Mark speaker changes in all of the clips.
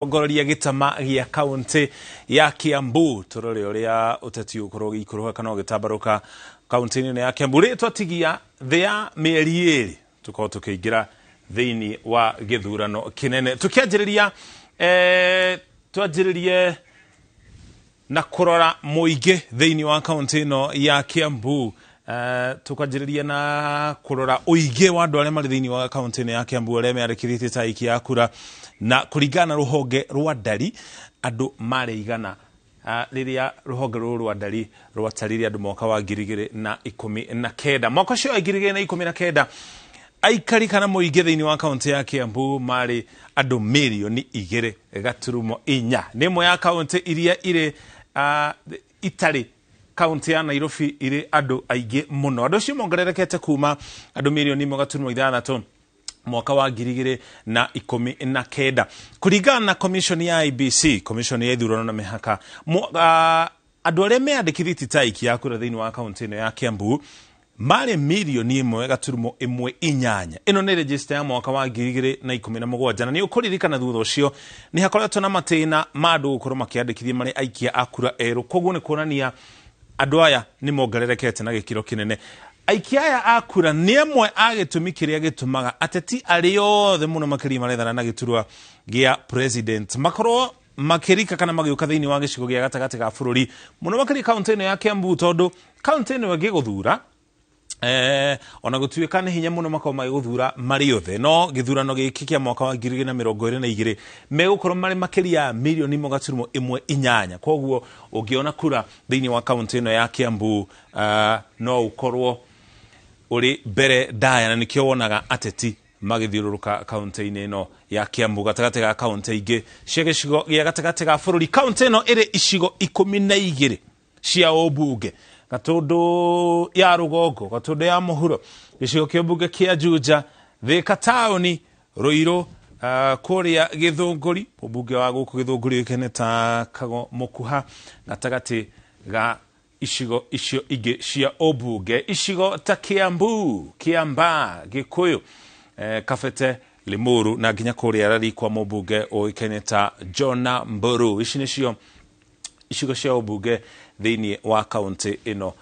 Speaker 1: Ngororia gĩtama gĩa kaunti ya Kiambu, tũrore ũrĩa ũteti ũkorwo ũgĩikũrũka kana ũgĩtambarũka kaunti-inĩ ĩno ya Kiambu. Rĩtwa tigia thĩ ya mĩeri 2 tũkorwo tũkĩingĩra thĩinĩ wa gĩthurano kĩnene. Tũkĩanjĩrĩria twanjĩrĩrie na kũrora mũingĩ thĩinĩ wa kaunti ĩno ya Kiambu. Tũkanjĩrĩria na kũrora ũingĩ wa andũ arĩa marĩ thĩinĩ wa kaunti ĩno ya Kiambu arĩa meandĩkithĩtie ta aikia a kura, na kũringana na rũhonge rwa ndari andũ marĩ igana rĩrĩa rũhonge rũrũ rwa ndari rwatarire andũ mwaka wa 2019. Mwaka ũcio wa 2019 aikari kana mũingĩ thĩinĩ wa kaunti ya Kiambu marĩ andũ mirioni 2.4. Nĩ ĩmwe ya kaunti iria irĩ itarĩ kaunti ya Nairobi irĩ andũ aingĩ mũno. Andũ acio mongererekete kuma andũ mirioni 1.6 mwaka wa 2019. Kũringana na commission ya IEBC, commission ya ithurano na mĩhaka, andũ arĩa meandĩkithĩtie ta aikia a kura thĩinĩ wa kaunti ĩno ya Kiambu marĩ mirioni 1.18. Ĩno nĩ register ya mwaka wa 2017, na nĩ ũkũririkana thutha ũcio nĩ hakoretwo na matĩna ma andũ gũkorwo makĩandĩkithia marĩ aikia a kura erũ. Koguo nĩ kuonania andũ aya nĩ mongererekete na gĩkĩro kĩnene. Aikia aya a kura nĩ amwe a gĩtũmi kĩrĩa gĩtũmaga ateti arĩa othe mũno makĩria marethana na gĩturwa gĩa president makorwo makĩrika kana magĩũka thĩinĩ wa gĩcigo gĩa gatagatĩ ga bũrũri, mũno makĩria kaunti ĩno ya Kiambu, tondũ kaunti ĩno ĩngĩgũthura ona gũtuĩka nĩ hinya mũno makorwo magĩgũthura marĩ othe, no gĩthurano gĩkĩ kĩa mwaka wa 2022 megũkorwo marĩ makĩria ya mirioni 1.18. Koguo ũngĩona kura thĩinĩ wa kaunti ĩno ya Kiambu no ũkorwo ũrĩ mbere ndaya, na nĩkĩo wonaga ateti magĩthiũrũrũka kaunti-inĩ ĩno ya Kiambu gatagatĩ ga kaunti ingĩ cia gĩcigo gĩa gatagatĩ ga bũrũri. Kaunti ĩno ĩrĩ icigo 12 cia ũmbunge, Gatũndũ ya rũgongo, Gatũndũ ya mũhuro, gĩcigo kĩa ũmbunge kĩa Juja, Thika taũni, Ruiru, kũrĩa Gĩthũngũri, ũmbunge wa gũkũ Gĩthũngũri ũĩkaine ta Kago Mũkuha, gatagatĩ ga icigo icio ingĩ cia ũmbunge, icigo ta Kiambu, Kiambaa, Gĩkũyũ, Kabete, Limuru na nginya kũrĩa Rari kwa mũmbunge ũĩkaine ta Jonah Mburu. Ici nĩcio icigo cia ũmbunge thĩinĩ wa kaunti ĩno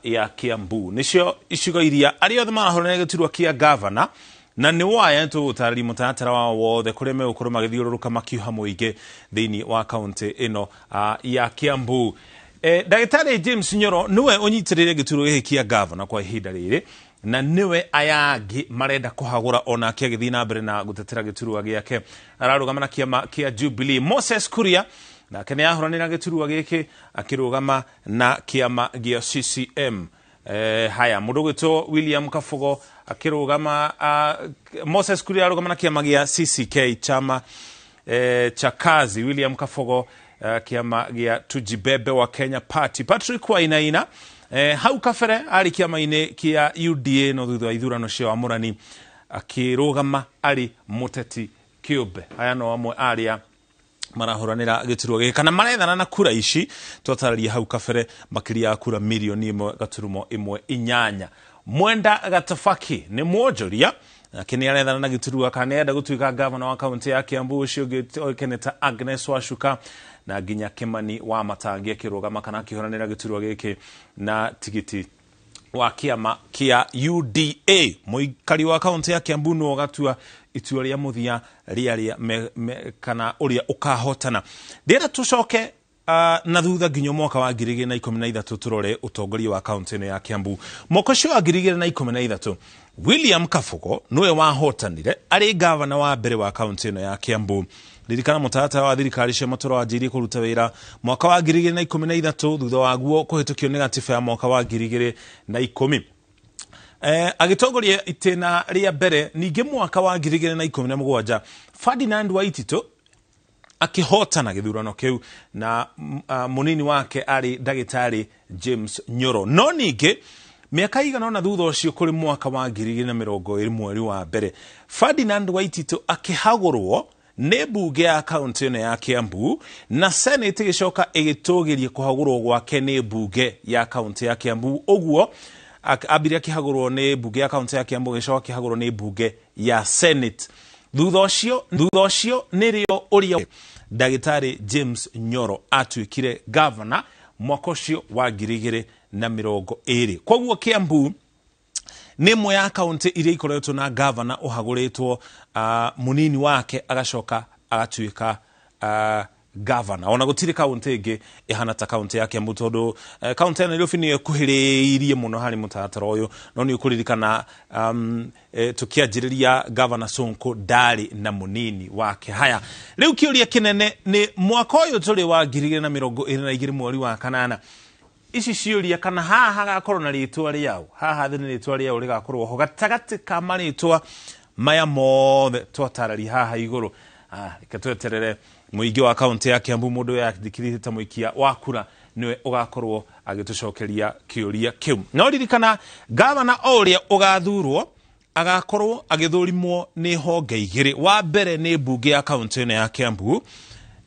Speaker 1: ya Kiambu. Nĩcio icigo iria arĩa othe marahũranĩra gĩturwa kĩa gavana, na nĩ waya tũgũtarĩria mũtaratara wao wothe kũrĩa megũkorwo magĩthiũrũrũka makiuha mũingĩ thĩinĩ wa kaunti ĩno ya Kiambu. Ndagĩtarĩ James Nyoro nĩwe ũnyitĩrĩire gĩturwa gĩkĩ kĩa gavana kwa ihinda rĩrĩ, na nĩwe aya angĩ marenda kũhagũra onake agĩthiĩ na mbere na gũtetera gĩturwa gĩake. Ararũgama na kĩama kĩa Jubilee. Moses Kuria nake nĩ ahũranĩra gĩturwa gĩkĩ akĩrũgama na kĩama gĩa CCM. Haya, mũndũ ũgwĩtwo William Kabugo akĩrũgama, Moses Kuria arũgama na kĩama gĩa CCK, chama cha kazi. William Kabugo kĩama gĩa Tujibebe wa Kenya Party. Patrick Wainaina hau kabere arĩ kĩama-inĩ kĩa UDA, no thutha wa ithurano cia wamũrani akĩrũgama arĩ mũteti kĩũmbe. Aya no amwe arĩa marahũranĩra gĩturwa gĩkĩ kana marethana na kura ici twatararia hau kabere, makĩria ya kura mirioni 1.18. Mwenda Gatabaki nĩ mwonjoria, nake nĩ arethana na gĩturwa kana nĩ arenda gũtuĩka gavana wa kaunti ya Kiambu, ũcio ũngĩ ũĩkaine ta Agnes Wacuka, na nginya Kimani wa Matangi akĩrũgama kana akĩhũranĩra gĩturwa gĩkĩ na tigiti wa kĩama kĩa UDA. Mũikari wa kaunti ya Kiambu nĩwe ũgatua itua rĩa mũthia rĩa arĩa kana ũrĩa ũkahotana. Ndĩrenda tũcoke na thutha nginya mwaka wa 2013 tũrore ũtongoria wa kaunti ĩno ya Kiambu. Mwaka ũcio wa 2013 William Kabugo nĩwe wahotanire arĩ gavana wa mbere wa kaunti ĩno ya Kiambu. Ririkana mũtaratara wa thirikari cia matũra wanjĩrĩirie kũruta wĩra mwaka wa 2013 thutha waguo kũhĩtũkio nĩ gatiba ya mwaka wa 2010. Agĩtongoria itĩna rĩa mbere ningĩ mwaka wa 2017 Ferdinand Waititũ akĩhotana gĩthurano kĩu na mũnini wake arĩ ndagĩtarĩ James Nyoro. No ningĩ mĩaka igana ũna thutha ũcio kũrĩ mwaka wa 2020 mweri wa mbere Ferdinand Waititũ akĩhagũrwo nĩ mbunge ya kaunti ĩno ya Kiambu, na Senate ĩgĩcoka ĩgĩtũgĩria kũhagũrwo gwake nĩ mbunge ya kaunti ya Kiambu. Ũguo ambire akĩhagũrwo nĩ mbunge ya kaunti ya Kiambu, ĩgĩcoka akĩhagũrwo nĩ mbunge ya Senate. Thutha ũcio nĩrĩo ũrĩa Ndagĩtarĩ James Nyoro atuĩkire gavana mwaka ũcio wa 2020. Koguo Kiambu nĩ ĩmwe ya kaunti iria ikoretwo na gavana ũhagũrĩtwo, mũnini wake agacoka agatuĩka gavana. Ona gũtirĩ kaunti ĩngĩ ĩhana ta kaunti ya Kiambu, tondũ kaunti ya Nairobi nĩyo ĩkuhĩrĩirie mũno harĩ mũtaratara ũyũ. No nĩ ũkũririkana tũkĩanjĩrĩria gavana Sonko ndarĩ na mũnini wake. Haya, rĩu kĩũria kĩnene nĩ mwaka ũyũ tũrĩ wa 2022 mweri wa kanana, ici ciũria kana haha hagakorwo na rĩtwa rĩao, haha thĩ nĩ rĩtwa rĩao rĩgakorwo ho gatagatĩ ka marĩtwa maya mothe twatararia haha igũrũ. Reke tweterere mũingĩ wa kaunti ya Kiambu, mũndũ ũyũ yandĩkithĩtie ta mũikia wa kura nĩwe ũgakorwo agĩtũcokeria kĩũria kĩu. No ririkana gavana o ũrĩa ũgathurwo agakorwo agĩthũrimwo nĩ honge igĩrĩ. Wa mbere nĩ mbunge ya kaunti ĩno ya Kiambu,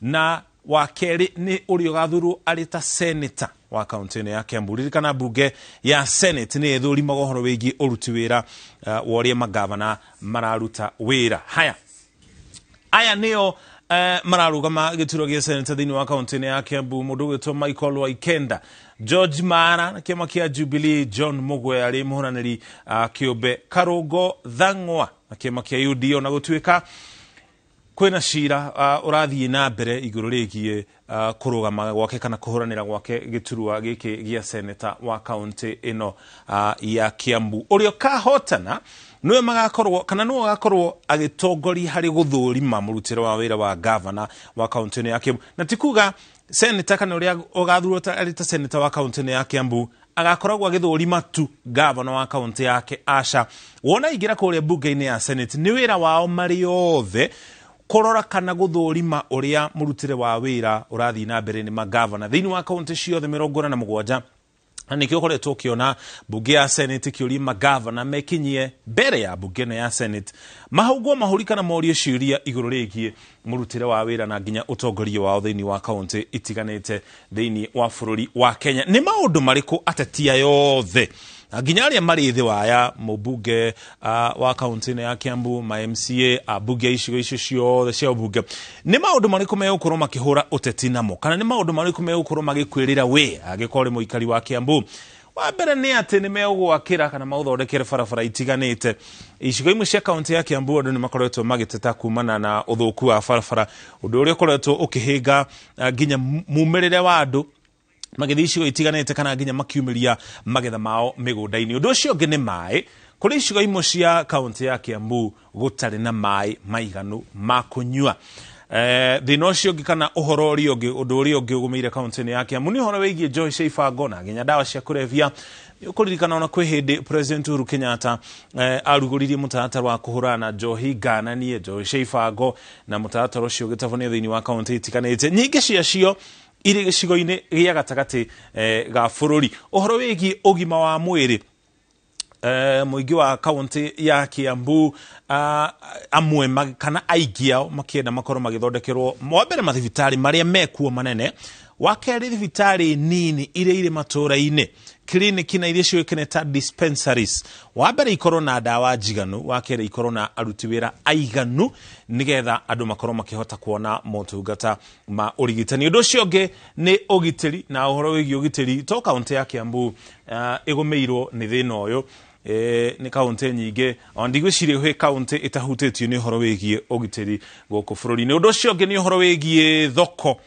Speaker 1: na wa kerĩ nĩ ũrĩa ũgathurwo arĩ ta senator wa kaunti ĩno ya Kiambu. Ririkana mbunge ya Senate nĩ ĩthũrimaga ũhoro wĩgiĩ ũruti wĩra wa ũrĩa magavana mararuta wĩra. Haya, aya nĩo mararũgama gĩturwa gĩa senator thĩinĩ wa kaunti ĩno ya Kiambu: mũndũ ũgwĩtwo Michael Waikenda, George Mara na kĩama kĩa Jubilee, John Mugwe arĩ mũhũranĩri kĩũmbe, Karũngo Thang'wa na kĩama kĩa UDA, ona gũtuĩka kwĩna cira ũrathiĩ na mbere igũrũ rĩgiĩ kũrũgama gwake kana kũhũranĩra gwake gĩturwa gĩkĩ gĩa seneta wa kaunti ĩno ya Kiambu. Ũrĩa ũkahotana nĩwe magakorwo kana nĩwe ũgakorwo agĩtongoria harĩ gũthũrima mũrutĩre wa wĩra wa gavana wa kaunti ĩno ya Kiambu. Na ti kuga seneta kana ũrĩa ũgathurwo arĩ ta seneta wa kaunti ĩno ya Kiambu agakoragwo agĩthũrima tu gavana wa kaunti yake. Aca, wona ingĩra kũrĩa mbunge-inĩ ya Senate, nĩ wĩra wao marĩ othe kũrora kana gũthũrima ũrĩa mũrutĩre wa wĩra ũrathiĩ na mbere nĩ magavana thĩinĩ wa kaunti ciothe 47. Na nĩkĩo ũkoretwo ũkĩona mbunge ya Senate ĩkĩũria magavana mekinyie mbere ya mbunge ĩno ya Senate, mahũngwo mahũri kana morio ciũria igũrũ rĩgiĩ mũrutĩre wa wĩra na nginya ũtongoria wao thĩinĩ wa kaunti itiganĩte thĩinĩ wa bũrũri wa Kenya. Nĩ maũndũ marĩkũ ateti aya othe na nginya arĩa marĩ thĩ waya, mũmbunge wa kaunti ĩno ya Kiambu, ma MCA, ambunge a icigo icio ciothe cia ũmbunge, nĩ maũndũ marĩkũ megũkorwo makĩhũra ũteti namo, kana nĩ maũndũ marĩkũ megũkorwo magĩkwĩrĩra we angĩkorwo ũrĩ mũikari wa Kiambu? Wa mbere nĩ atĩ nĩ megũgwakĩra kana magũthondekere barabara itiganĩte. Icigo imwe cia kaunti ya Kiambu andũ nĩ makoretwo magĩteta kumana na ũthũku wa barabara, ũndũ ũrĩa ũkoretwo ũkĩhĩnga nginya mumĩrĩre wa andũ magĩthiĩ icigo itiganĩte kana nginya makiumĩria magetha mao mĩgũnda-inĩ. Ũndũ ũcio ũngĩ nĩ maĩ. Kũrĩ icigo imwe cia kaunti ya Kiambu gũtarĩ na maĩ maiganu ma kũnyua. Thĩna ũcio ũngĩ kana ũhoro ũrĩa ũngĩ, ũndũ ũrĩa ũngĩ ũgũmĩire kaunti-inĩ ya Kiambu nĩ ũhoro wĩgiĩ njohi cia ibango na nginya ndawa cia kũrebia. Nĩ ũkũririkana ona kwĩ hĩndĩ President Uhuru Kenyatta arugũririe mũtaratara wa kũhũrana na njohi ngananie, njohi cia ibango, na mũtaratara ũcio ũgĩtabanio thĩinĩ wa kaunti itiganĩte, nyingĩ ciacio irĩ gĩcigo-inĩ gĩa gatagatĩ ga bũrũri. Ũhoro wĩgiĩ ũgima wa mwĩrĩ, mũingĩ wa kaunti ya Kiambu amwe kana aingĩ ao makĩenda makorwo magĩthondekerwo wa mbere mathibitarĩ marĩa mekuo manene, wa kerĩ thibitarĩ nini iria irĩ matũra-inĩ, kiriniki na iria ciũĩkaine ta dispensaries. Wa mbere ikorwo na ndawa njiganu, wa kerĩ ikorwo na aruti wĩra aiganu nĩgetha andũ makorwo makĩhota kuona motungata ma ũrigitani. Ũndũ ũcio ũngĩ nĩ ũgitĩri, na ũhoro wĩgiĩ ũgitĩri to kaunti ya Kiambu ĩgũmĩirwo nĩ thĩna ũyũ, nĩ kaunti nyingĩ ona ndigwĩciria gwĩ kaunti ĩtahutĩtio nĩ ũhoro wĩgiĩ ũgitĩri gũkũ bũrũri-inĩ. Ũndũ ũcio ũngĩ nĩ ũhoro wĩgiĩ thoko,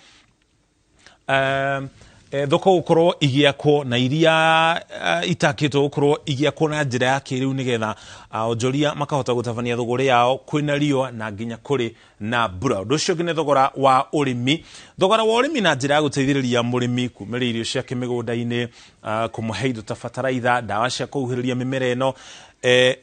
Speaker 1: thoko gũkorwo igĩakwo na iria itakĩtwo gũkorwo igĩakwo na njĩra ya kĩrĩu nĩgetha onjoria makahota gũtabania thũgũrĩ yao kwĩna riũa na nginya kũrĩ na mbura. Ũndũ ũcio ũngĩ nĩ thogora wa ũrĩmi, thogora wa ũrĩmi na njĩra ya gũteithĩrĩria mũrĩmi kumĩria irio ciake mĩgũnda-inĩ, kũmũhe indo ta bataraitha, ndawa cia kũhuhĩrĩria mĩmera ĩno,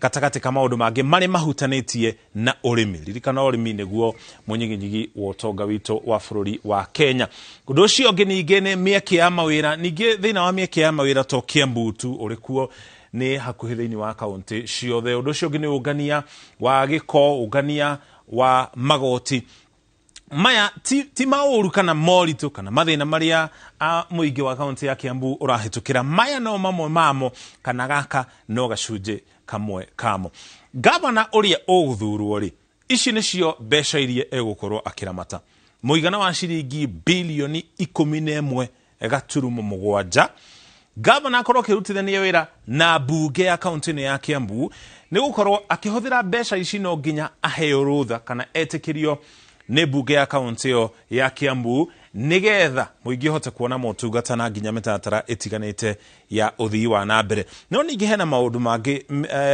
Speaker 1: gatagatĩ ka maũndũ mangĩ marĩa mahutanĩtie na ũrĩmi. Ririkana ũrĩmi nĩguo mũnyiginyigi wa ũtonga witũ wa bũrũri wa Kenya. Ũndũ ũcio ũngĩ ningĩ nĩ mĩeke ya mawĩra. Ningĩ thĩna wa mĩeke ya mawĩra to Kiambu tu ũrĩ kuo, nĩ hakuhĩ thĩinĩ wa kaunti ciothe. Ũndũ ũcio ũngĩ nĩ ũngania wa gĩko, ũngania wa magoti. Maya ti maũru kana moritũ kana mathĩna marĩa mũingĩ wa kaunti ya Kiambu ũrahĩtũkĩra. Maya no mamwe mamo, kana gaka no gacunjĩ kamwe kamo. Gavana ũrĩa ũgũthurwo rĩ, ici nĩcio mbeca iria egũkorwo akĩramata. Mũigana wa ciringi bilioni 11.7. Gavana akorwo akĩrutithania wĩra na mbunge ya kaunti ĩno ya Kiambu, nĩ gũkorwo akĩhũthĩra mbeca ici no nginya aheo rũtha kana etĩkĩrio nĩ mbunge ya kaunti ĩyo ya Kiambu, nĩgetha mũingĩ ũhote kuona motungata na nginya mĩtaratara ĩtiganĩte ya ũthii wa na mbere. No ningĩ hena maũndũ mangĩ,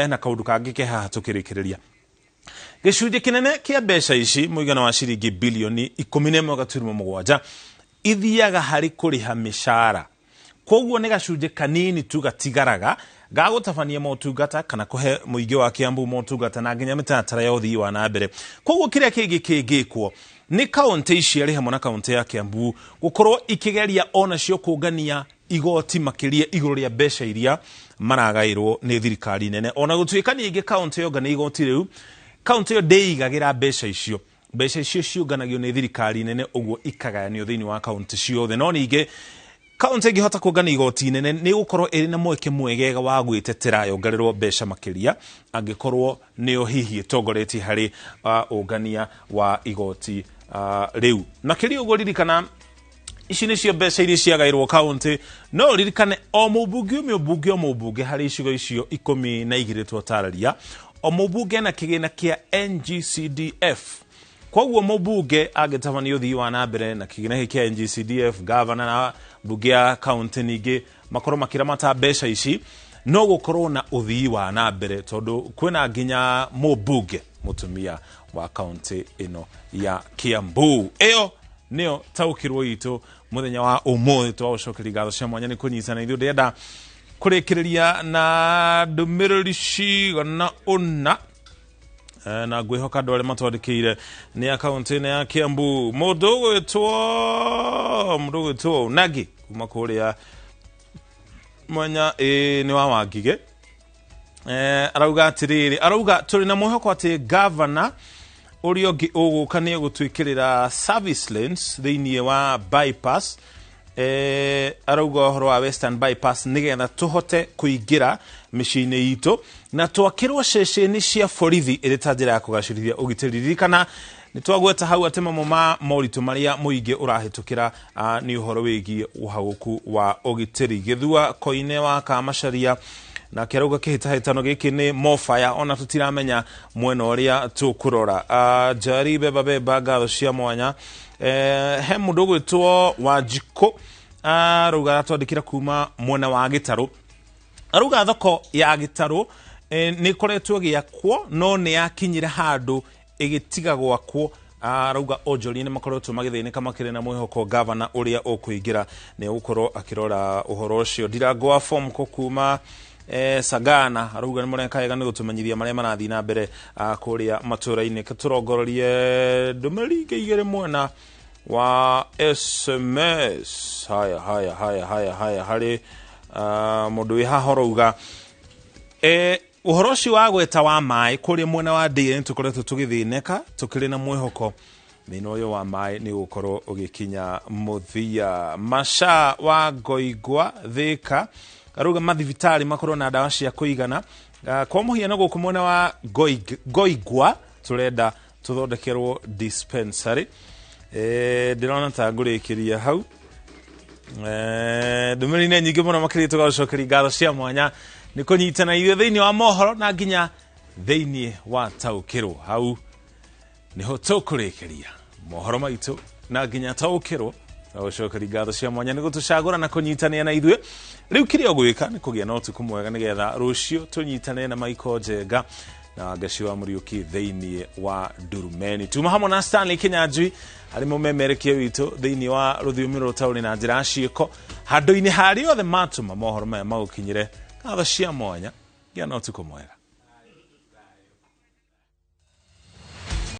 Speaker 1: hena kaũndũ kangĩ ke haha tũkĩrĩkĩrĩria. Gĩcunjĩ kĩnene kĩa mbeca ici, mũigana wa ciringi bilioni 11.7, ithiaga harĩ kũrĩha mĩcara. Koguo nĩ gacunjĩ kanini tu gatigaraga ga gũtabania motungata kana kũhe mũingĩ wa Kiambu motungata na nginya mĩtaratara ya ũthii wa na mbere. Koguo kĩrĩa kĩngĩ kĩngĩkwo nĩ kaũntĩ ici arĩ hamwe na kaũntĩ ya Kiambu gũkorwo ikĩgeria onacio kũngania igoti makĩria igũrũ rĩa mbeca iria maragaĩrwo nĩ thirikari nene. Ona gũtuĩka ningĩ kaũntĩ yongania igoti rĩu, kaũntĩ ĩyo ndĩigagĩra mbeca icio. Mbeca icio ciũnganagio nĩ thirikari nene, ũguo ikagayanio thĩinĩ wa kaũntĩ ciothe. No ningĩ kaũntĩ ĩngĩhota kũngania igoti nene, nĩ gũkorwo ĩrĩ na mweke mwegega wa gwĩtetera yongererwo mbeca makĩria, angĩkorwo nĩyo hihi ĩtongoretie harĩ ũngania wa igoti rĩu. Makĩria ũguo, ririkana ici nĩcio mbeca iria ciagairwo kaũntĩ. No ũririkane o mũmbunge ũmwe, ũmbunge o mũmbunge harĩ icigo icio 12 twatararia, o mũmbunge ena kĩgĩna kĩa NGCDF. Koguo mũmbunge angĩtabania ũthii wa na mbere na kĩgĩna gĩkĩ kĩa NGCDF, gavana na mbunge ya kaũntĩ ningĩ makorwo makĩramata mbeca ici, no gũkorwo na ũthii wa na mbere, tondũ kwĩna nginya mũmbunge mũtumia wa kaũntĩ ĩno ya Kiambu. Ĩyo nĩyo taũkĩrwo itũ mũthenya wa ũmũthĩ. Twagũcokeria ngatho cia mwanya nĩ kũnyitana ithuĩ. Ndĩrenda kũrĩkĩrĩria na ndũmĩrĩri cigana ũna, na ngwĩhoka andũ arĩa matwandĩkĩire nĩ akaunti ĩno ya Kiambu. Mũndũ ũgwĩtwo Nagi kuma kũrĩa mwenya ĩ nĩ wa Wangige, arauga atĩrĩrĩ, arauga tũrĩ na mwĩhoko atĩ gavana ũrĩa ũngĩ ũgũka nĩ egũtwĩkĩrĩra service lanes thĩinĩ wa bypass. Arauga ũhoro wa Western Bypass, nĩgetha tũhote kũingĩra mĩciĩ-inĩ itũ na twakĩrwo ceceni cia borithi ĩrĩ ta njĩra ya kũgacĩrithia ũgitĩri. Ririkana nĩ twagweta hau atĩ mamwe ma moritũ marĩa mũingĩ ũrahĩtũkĩra nĩ ũhoro wĩgiĩ ũhagũku wa ũgitĩri. Gĩthua Koine wa Kamacaria nake arauga kĩhĩtahĩtano gĩkĩ nĩ mofaya, ona tũtiramenya mwena ũrĩa tũkũrora. Njari beba beba, ngatho cia mwanya. He mũndũ ũgwĩtwo Wanjikũ arauga, aratwandĩkĩra kuma mwena wa Gĩtarũ, arauga thoko ya Gĩtarũ nĩ ĩkoretwo ĩgĩakwo no nĩ yakinyire handũ ĩgĩtiga gwakwo. Arauga onjoria nĩ makoretwo magĩthĩnĩka makĩrĩ na mwĩhoko gavana ũrĩa ũkũingĩra nĩ egũkorwo akĩrora ũhoro ũcio. Ndirango wa Fomco kuma Sagana arauga nĩ mũreka wega nĩ gũtũmenyithia marĩa marathiĩ na mbere kũrĩa matũra-inĩ. Tũrongororie ndũmĩrĩri ingĩ igĩrĩ mwena wa SMS. Haya, haya, haya, haya, haya, harĩ mũndũ wĩ haha ũrauga ũhoro ũcio wa gweta wa maĩ kũrĩa mwena wa ndĩĩ nĩ tũkoretwo tũgĩthĩnĩka, tũkĩrĩ na mwĩhoko thĩna ũyũ wa maĩ nĩ ũgũkorwo ũgĩkinya mũthia. Maca wa Ngoingwa Thĩka arauga mathibitarĩ makorwo na ndawa cia kũigana. Kwa mũhiano gũkũ mwena wa Ngoingwa tũrenda tũthondekerwo dispensary. Ndĩrona ta ngũrĩkĩria hau. Ndũmĩrĩri nĩ nyingĩ mũno makĩria. Tũgagũcokeria ngatho cia mwanya nĩ kũnyitana ithuĩ thĩinĩ wa mohoro na nginya thĩinĩ wa taũkĩrwo. Hau niho tũkũrĩkĩria mohoro maitũ na nginya taũkĩrwo. Gũcokeria ngatho cia mwanya nĩ gũtũcagũra na kũnyitanĩra na ithuĩ. Rĩu kĩrĩa ũgwĩka nĩ kũgĩa na ũtukũ mwega, nĩgetha rũciũ tũnyitane na Michael Njenga na Wangaci wa Mũriũki thĩinĩ wa Ndurumeni. Tuma hamwe na Stanley Kinyanjui arĩ mũmemerekia witũ thĩinĩ wa rũthiomi rũtaũri na njĩra ya ciĩko handũ-inĩ harĩa othe matũma mohoro maya magũkinyĩre. Ngatho cia mwanya, gĩa na ũtukũ mwega.